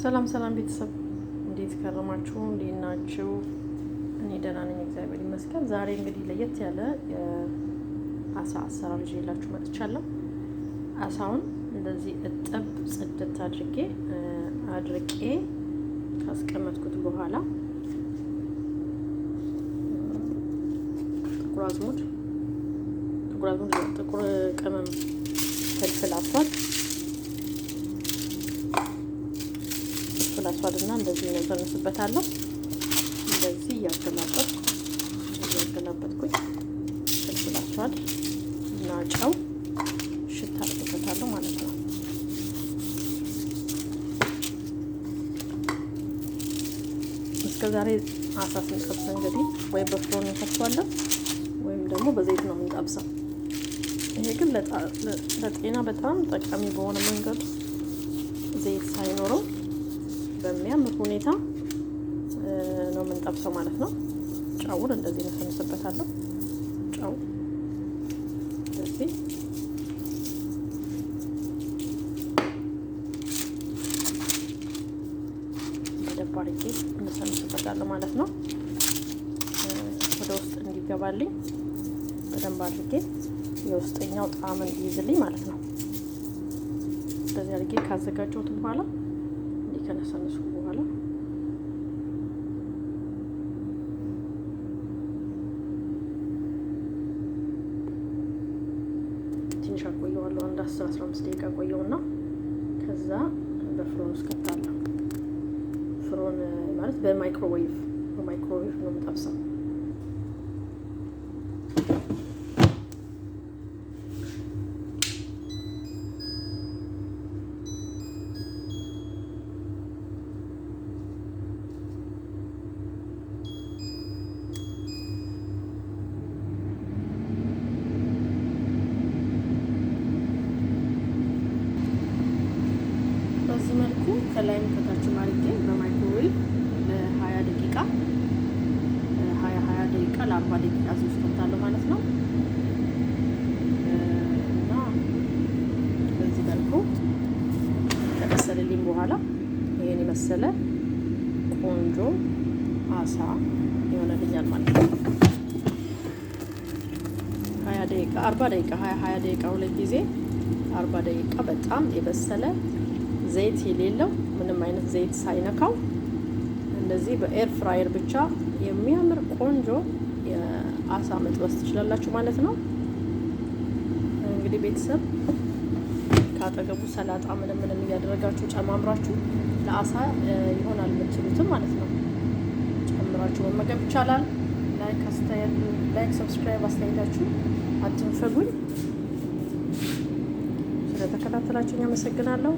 ሰላም ሰላም ቤተሰብ፣ እንዴት ከረማችሁ? እንዴት ናችሁ? እኔ ደህና ነኝ፣ እግዚአብሔር ይመስገን። ዛሬ እንግዲህ ለየት ያለ የአሳ አሰራር ይዤላችሁ መጥቻለሁ። አሳውን እንደዚህ እጥብ ጽድት አድርጌ አድርቄ ካስቀመጥኩት በኋላ ጥቁር አዝሙድ፣ ጥቁር ቅመም፣ فلفل أسود فلفل أسود እና እንደዚህ እነሰንስበታለሁ። እንደዚህ እያገላበጥኩኝ فلفل أسود እና ጨው ሽታ አድርግበታለሁ ማለት ነው። እስከ ዛሬ አሳ ስንጠብስ እንግዲህ ወይ በ فرن እንከተዋለን ወይም ደግሞ በዘይት ነው የምንጠብሰው። ይሄ ግን ለጤና በጣም ጠቃሚ በሆነ መንገድ ዘይት ሳይኖረው በሚያምር ሁኔታ ነው የምንጠብሰው ማለት ነው። ጨውን እንደዚህ ነሰንስበታለሁ። ጨው እንደዚህ በደንብ አድርጌ እነሰንስበታለሁ ማለት ነው። ወደ ውስጥ እንዲገባልኝ በደንብ አድርጌ የውስጠኛው ጣዕም እንዲይዝልኝ ማለት ነው። እንደዚህ አድርጌ ካዘጋጀሁት በኋላ፣ እንዲህ ከነሰነስኩ በኋላ፣ ትንሽ አቆየዋለሁ። አንድ 10 15 ደቂቃ ቆየውና ከዛ በ فرن ውስጥ ከታለሁ። فرن ማለት በማይክሮዌቭ ነው የምጠብሰው። በዚህ መልኩ ከላይም ከታችም አድርጌ በማይክሮዌቭ ለ20 ደቂቃ፣ 20 20 ደቂቃ፣ ለ40 ደቂቃ እዚህ ውስጥ ከታለሁ ማለት ነው። እና በዚህ መልኩ ከበሰለልኝ በኋላ ይሄን የመሰለ ቆንጆ አሳ ይሆነልኛል ማለት ነው። 20 ደቂቃ፣ 40 ደቂቃ፣ 20 20 ደቂቃ፣ ሁለት ጊዜ 40 ደቂቃ በጣም የበሰለ፣ ዘይት የሌለው፣ ምንም አይነት ዘይት ሳይነካው እንደዚህ በ air fryer ብቻ የሚያምር ቆንጆ የአሳ መጥበስ ትችላላችሁ ማለት ነው። እንግዲህ ቤተሰብ፣ ካጠገቡ ሰላጣ ምንም ምንም እያደረጋችሁ ጨማምራችሁ ለአሳ ይሆናል የምትሉትም ማለት ነው ጨምራችሁ መመገብ ይቻላል። Like አስተያየት፣ like፣ subscribe፣ አስተያየታችሁ አትንፈጉኝ። ስለተከታተላችሁኝ አመሰግናለሁ።